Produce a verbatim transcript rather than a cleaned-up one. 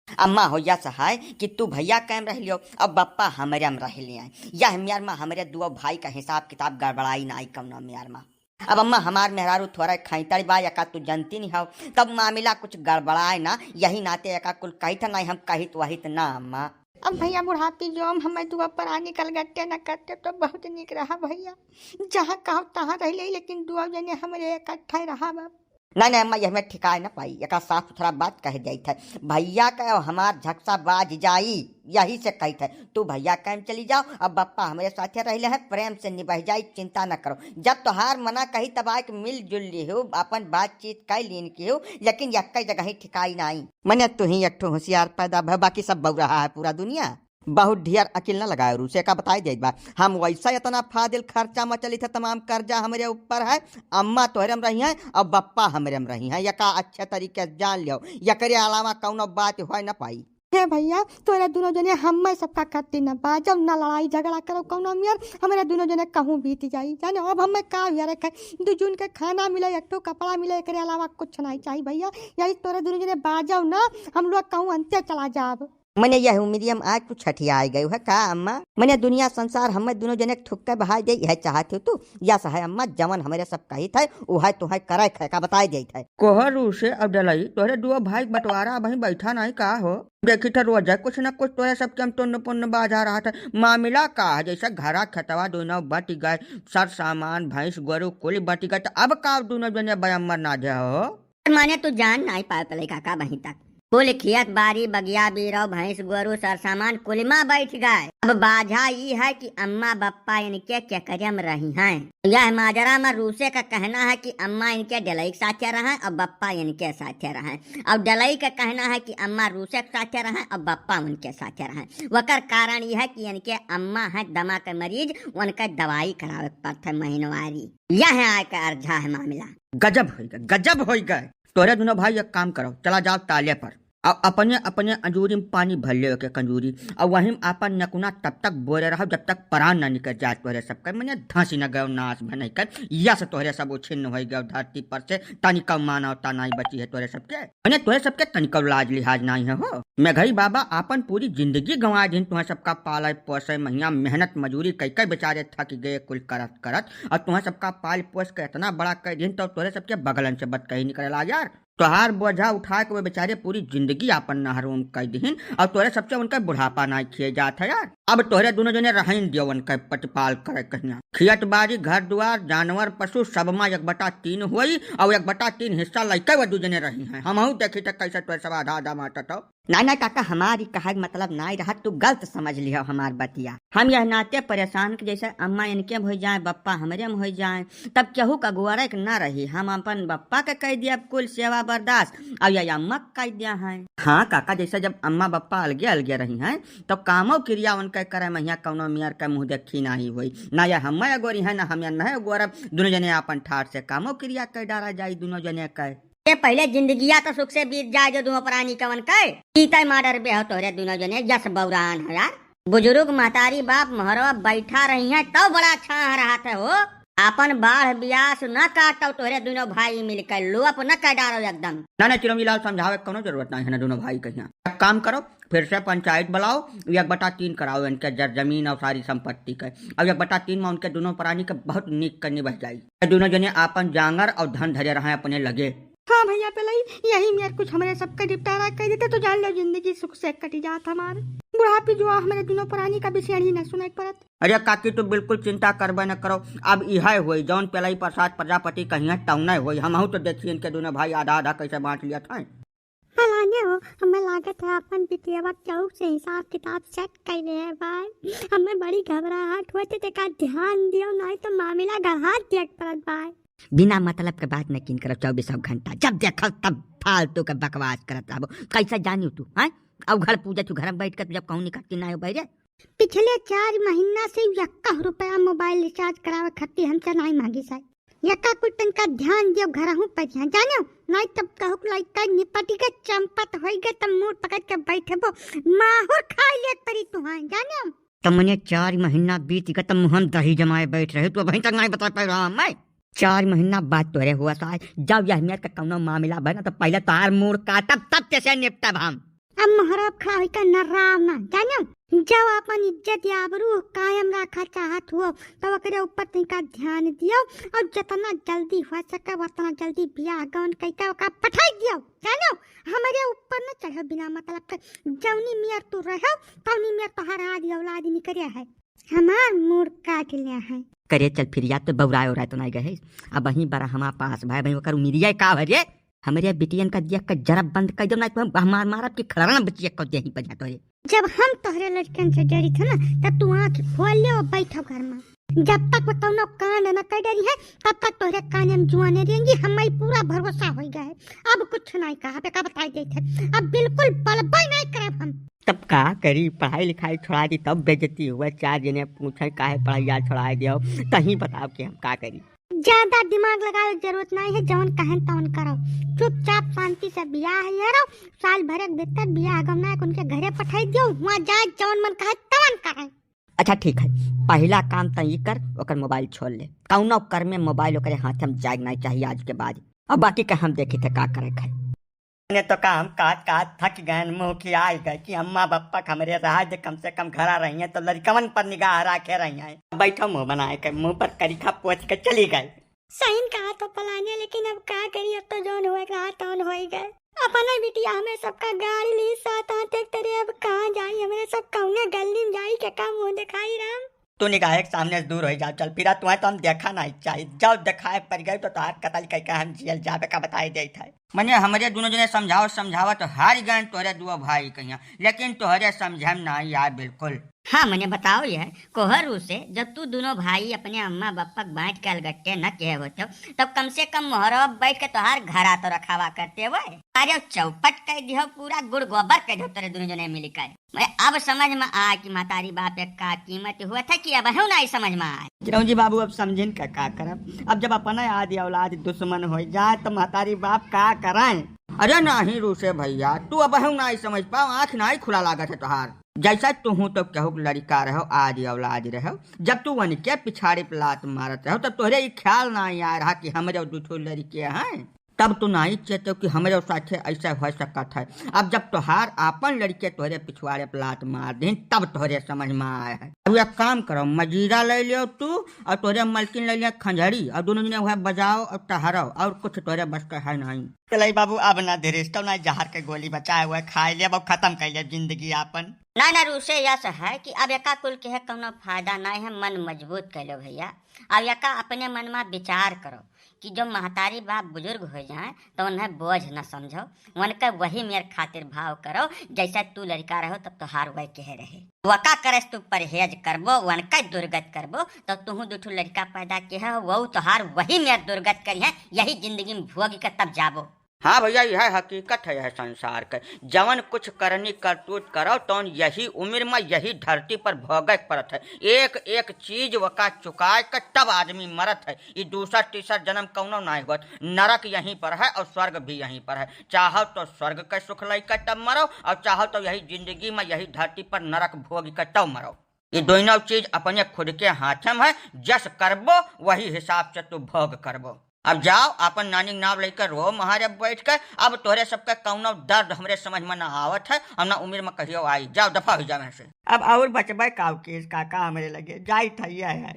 अम्मा हो, यस है कि तू भैया कैम रह लियो, अब बप्पा हमरे में रह लिया। यह मेर मा हमरे दुओ भाई का हिसाब किताब गड़बड़ाई ना आई कौनो मेर मा। अब अम्मा हमार मेहरारू थोड़ा खैतड़ बा, यका तू जनती नहीं हो, तब मामला कुछ गड़बड़ाए ना, यही नाते यका कुल कहित नहीं, हम कहित वहित ना अम्मा। अब भैया बुढ़ापी जो हम हमें दुआ पर आने कल गट्टे न करते तो बहुत निक रहा भैया, जहाँ कहो तहाँ रह ले, लेकिन दुआ जने हमरे इकट्ठा रहा बाप। नहीं, नहीं, अम्मा, यह में ठिकाए न पाई। एका साफ सुथरा बात कह देइत है। भैया का हमार झकसा बाज जाई, यही से कहित है। तू भैया कैम चली जाओ, अब बप्पा हमरे साथे रहले है, प्रेम से निबह जाई, चिंता न करो। जब तोहार मना कही तब आके मिलजुल लिहू, अपन बातचीत कै लीन किहू, लेकिन यक्कै जगह ही ठिकाई नाई। मने तू ही एक ठो होशियार पैदा भय, बाकी सब बौराहा है पूरा दुनिया। बहुत ढेर अकिल न लगाए, रूसे का बताई देत बा। हम वैसा इतना फाजिल खर्चा में चलित है, तमाम कर्जा हमरे ऊपर है। अम्मा तोहरे में रही हैं और बप्पा हमरे में रही हैं, यका अच्छे तरीके से जान लियो, यकरे अलावा कौनो बात होए न पाई। हे भैया, तोरे दुनो जने हम्मे सबका खातिर न बा, जब न लड़ाई झगड़ा करो कौनो मियर, हमरे दुनो जने कहूँ बीत जाई। जाने अब हम्मे का हुआ रखे, दू जून के खाना मिले, एक ठो कपड़ा मिले, एकरे अलावा कुछ नहीं चाहिए भैया। यही तोरे दुनो जने बाजो ना, हम लोग कहूँ अंते चला जाब। मने यह उमिरिया में आज कुछ हठियाए गयो है का अम्मा? मने दुनिया संसार हमें दुनो जने के थुक्के बहाई दे, यह चाहत हो तू? यस है अम्मा, जवन हमरे सब कहित है, उहै तुहै करे खे का बताई देइत है। कोहरू से अब डलाई, तोहरे दुओ भाई के बंटवारा अबहीं बैठा नहीं का हो? देखी थे रोज है कुछ न कुछ तोहरे सबके हम टुन्न पुन्न बाजा रहा था। मामला का है, जैसे घरा खेतवा दोनों बंट गए, सर सामान, भैंस, गोरू कुल बंट गए, तो अब का दुनो जने बयम्मर ना दे हो? माने तू जान नाई पाए पले काका बहीं तक। कुल खेत बारी, बगिया बीरो, भैंस गोरू, सर सामान कुल मा बैठ गए। अब बाझा ई है कि अम्मा बप्पा इनके केकरे में रही हैं। यह माजरा में रूसे का कहना है कि अम्मा इनके डलई के साथे रहें और बप्पा इनके साथे रहें। और डलई का कहना है कि अम्मा रूसे के साथे रहें और बप्पा उनके साथे रहें। वकर कारण ई है कि इनके अम्मा है दमा के मरीज, उनके दवाई करावे के पड़त है महीनवारी। यह आय का अर्झा है मामला। गजब होई गए, गजब होई गए। तोहरे दुनो भाई एक काम करो, चला जाओ ताले पर, और अपने अपने अंजूरी में पानी भर ले, एक एक अंजूरी, और वहीं में आपन नकुना तब तक बोरे रहो जब तक प्राण न निकल जाए तोहरे सबके। मने धंसी न गयो नाश भनई कर, यस तोहरे सब उछिन्न होई गयो धरती पर से, तनिको मानवता नाई बची है तोहरे सबके। मने तोहरे सबके तनिको लाज लिहाज नाई है हो। मेघई बाबा आपन पूरी जिंदगी गंवा दिन तुहें सबका पाले पोसे, महिया मेहनत मजूरी कई कई बेचारे थक गए कुल करत करत, और तुहें सबका पाल पोस के इतना बड़ा कर दिन तो तोहरे सबके बगलन से बतकही निकलेला यार। तोहार बोझा उठा के वो बेचारे पूरी जिंदगी आपन नहरोम कर दिहिन और तोहरे सबसे उनका बुढ़ापा ना खिए जात है यार। अब तोहरे दुनो जने रहन दियो उनका प्रतिपाल करे कहिया। खेत बाड़ी, घर दुआर, जानवर, पशु सब मा एक बटा तीन होई और एक बटा तीन हिस्सा लइके वो दू जने रही हैं। हमहू देखी त कैसे तोहरे सब आधा आधा बांटत हो। ना, ना काका, हमारी कहे के मतलब नाई रहा, तू गलत समझ लिहो हमार बतिया। हम यह नाते परेशान कि जैसे अम्मा इनके में हो जाए, बप्पा हमरे में हो जाए, तब केहू का गोरख ना रही। हम अपन बप्पा के कह दिया कुल सेवा बर्दाश्त, और ये अम्मा के कह दिया है। हाँ काका, जैसे जब अम्मा बप्पा अलगे अलगे रही हैं, तो कामो क्रिया उनके करे महिया कौनो मियर के मुँह देखी नाही हुई। ना ये हम्मे अगोरी है, ना हम ये नहीं अगोरब। दुनो जने अपन ठाट से कामो क्रिया कर डारा जाई दुनो जने के। ये पहले जिंदगिया तो सुख से बीत जाए जो दुनो प्राणी कवन के। ई तय माडर बे हो तोहरे दुनो जने, यस बौरान हो यार। बुजुर्ग महतारी बाप मोहरवा बैठा रही हैं, तब बड़ा छाह रहत है हो। आपन बाढ़ बियास न काटो तोहरे दुनो भाई मिलके, लोप न कर डारो एकदम। ना, ना, चिरौंजी लाल, समझावे के कौनो जरूरत नहीं है ना दुनो भाई के यहाँ। एक काम करो, फिर से पंचायत बुलाओ, एक बटा तीन कराओ इनके जर-, जमीन और सारी संपत्ति के। और एक बटा तीन में उनके दुनो प्राणी के बहुत नीक के निबह जाई। दुनो जने आपन जांगर और धन धरे रहे अपने लगे। हाँ भैया पलई, यही मेर कुछ हमरे सबके निपटारा कर देते तो जान लो जिंदगी सुख से कटी जात हमार। बुढ़ापी जो हमरे दुनो प्राणी का बिसेड़ी न सुनाई पड़त। अरे काकी, तू बिल्कुल चिंता करबे न करो। अब इहे होई, जौन पेलई प्रसाद प्रजापति कहिए तौने होई। हमहू तो देखी इनके दुनो भाई आधा आधा कैसे बांट लिया था। फलाने हो, हमें लागत है अपन बिटियावा चौक से हिसाब किताब सेट कर ले है भाई। हमें बड़ी घबराहट होते, तेका ध्यान दियो, नहीं तो मामला गढ़ा देख पड़त भाई। बिना मतलब के बात न किन करो, चौबीसों घंटा जब देखो तब फालतू के बकवास करत रहबो। कैसे जानियो तू, हैं? अब घर पूजा तू घर में बैठ के तू जब कहूँ निकलती ना हो बहरे। पिछले चार महीना से यक्का रुपया मोबाइल रिचार्ज करावे खातिर हमसे नाई मांगी साई। यक्का कुल तनका ध्यान दियो, घरहू पर ध्यान, जानो? नाई तब कहूँ लइका निपटी के चंपत होई गए तब मूड़ पकड़ के बैठबो, माहुर खाई लेत परी तुहां, जानो? त मने चार महीना बीत गए तब मुँह हम दही जमाए बैठ रहे, तू अबहीं तक नाई बता पाए रहा मैं। चार महीना बाद तोरे हुआ साय, जब यह मेर का कौनो मामला बना तो पहले तार मूड़ काटब तब तेसे निपटब हम। अब मोहरब खड़ा होइके नर्राव ना, जानो? जब अपन इज्जत आबरू कायम रखा चाहत हो, तब ओकरे ऊपर तनिका ध्यान दियो और जितना जल्दी हो सके उतना जल्दी बियाह गौन कइके ओका पठाई दियो, जानो? हमरे ऊपर न चढ़ो बिना मतलब के। जौनी मेर तू रहो, तौनी मेर तोहार आदि औलाद निकरे है। हमार मूड़ काट लिया है। करे चल फिर, या तो बौराए ओराए तो नाई गए। अब वहीं बड़ा हमार पास भाई, भाई ओकर उमिरिया का है रे? हमरे बिटियन का दिया का जरा बंद कर दो, ना तो हम मार मारब कि खड़ाना बचिया को देही पर जातो रे। जब हम तोहरे लड़कन से डरी थे ना, तब तू आँख खोल ले और बैठो घर में। जब तक वो कौनो कांड न कर डरी है, तब तक तोहरे काने में जुआने रहेंगी। हमें पूरा भरोसा हो गया है। अब कुछ नहीं कहा, बेका बताई देते हैं। अब बिल्कुल बलबई नहीं करब हम। तब का करी, पढ़ाई लिखाई छोड़ा दी, तब बेइज्जती हुआ। चार जने पूछे काहे पढ़ाइया छोड़ा दियो, तहीं बताओ कि हम का करी। ज्यादा दिमाग लगावे के जरूरत नहीं है, जवन कहन तवन करो। चुपचाप शांति से बियाह है रो, साल भर के भीतर बियाह गमना के उनके घरे पठाई दियो, वहाँ जाए जवन मन कहे तवन करे। अच्छा ठीक है, पहला काम त ई कर, ओकर मोबाइल छोड़ ले। कौनो कर में मोबाइल ओकरे हाथ में जाए नहीं चाहिए आज के बाद। अब बाकी का हम देखी थे का करे खाए। ने तो काम काज काज थक गए, मुँह खियाई गए कि अम्मा बप्पा के हमरे रहा दे, कम से कम घरा रही हैं तो लड़कवन पर निगाह रखे रही हैं। बैठो मुँह बनाए के, मुँह पर करिखा पोछ के चली गई। सही कहा तो पलाने, लेकिन अब का करी, अब तो जौन हुए रहा तौन हो ही गए। अपने बिटिया हमें सबका गाड़ी ली साथ आते तेरे, अब कहाँ जाई, हमरे सब कौने गली में जाई के का मुँह दिखाई राम। तू निगाह के सामने से दूर हो जाओ, चल फिरा, तुम्हें तो हम देखा नहीं चाहिए। जब दिखाए पड़ गए तो तोहार कतल कइके हम जियल जाबे का बताई देत है। मने हमरे दोनों जने समझाओ समझाओ तो हार गए तोहरे दुआ भाई कहिया, लेकिन तोहरे समझे में नहीं आए बिल्कुल। हाँ मने बताओ ये कोहरू से, जब तू दोनों भाई अपने अम्मा बप्पा के बांट के अलगट्टे न किहे होते हो, तब कम से कम मोहरवा बैठ के तोहार घर आ तो रखावा करते हुए। अरे चौपट कर दियो, पूरा गुड़ गोबर कर दियो तेरे दोनों जने मिल के। मैं अब समझ में आए कि महतारी बाप एक का कीमत हुआ था कि अब हूँ नहीं समझ में आए। चिरौंजी बाबू, अब समझिन का, का करब? अब जब अपना आदि औलाद दुश्मन हो जाए तो महतारी बाप का करें? अरे नहीं रूसे भैया, तू अब हूँ नहीं समझ पाओ, आँख नहीं खुला लागत है तोहार। जैसा तू हूँ तो केहू के लड़का रहो, आदि औलाद रहो, जब तू उनके पिछाड़ी पे लात मारत रहो तब तोहरे ई ख्याल नहीं आ रहा कि हमरे दू ठो लड़के हैं। तब तू नाई चेतो कि हमरे साथे ऐसा हो सकत है। अब जब तोहार आपन लड़के तोहरे पिछवाड़े पे लात मार दीन, तब तोहरे समझ में आए है। अब एक काम करो, मजीरा ले लियो तू और तोहरे मलकिन ले लियो खंजड़ी, और दोनों जने वह बजाओ और टहरो, और कुछ तोहरे बस का है नहीं। चलई बाबू, अब ना धीरेज, तो ना जहर के गोली बचाए हुए खाए ले, अब खत्म कर ले जिंदगी आपन। ना ना रूसे यस है कि अब एका कुल के है कौनो फायदा नहीं है, मन मजबूत कर लो भैया। अब एका अपने मन में विचार करो कि जो महतारी बाप बुजुर्ग हो जाए तो उन्हें बोझ न समझो, उनके वही मेर खातिर भाव करो, जैसे तू लड़का रहो तब तोहार वह कहे रहे। वका करे से तू परहेज करबो, उनका दुर्गत करबो, तो तुहू दू ठो लड़का पैदा के है, वो तोहार वही मेर दुर्गत करी है, यही जिंदगी में भोग के तब जाबो। हाँ भैया, यह हकीकत है, यह संसार के। जवन कुछ करनी करतूत करो, तौन यही उम्र में यही धरती पर भोगे के पड़त है। एक एक चीज वका चुकाए के तब आदमी मरत है। ई दूसर तीसर जन्म कौनो नाहीं होत। नरक यहीं पर है और स्वर्ग भी यहीं पर है। चाहो तो स्वर्ग के सुख लइके तब मरो और चाहो तो यही जिंदगी में यही धरती पर नरक भोग के तब मरो। ये दोनों चीज अपने खुद के हाथ में है, जस करबो वही हिसाब से तू भोग करबो। अब जाओ, आपन नानी के नाम लेके रो महारे बैठ के। अब तोहरे सबके कौनो दर्द हमरे समझ में ना आवत है, हम ना उम्र में कहियो आई। जाओ, दफा हो जाओ यहाँ से। अब और बचबे काऊ केस काका हमरे लगे, जाई थैया है।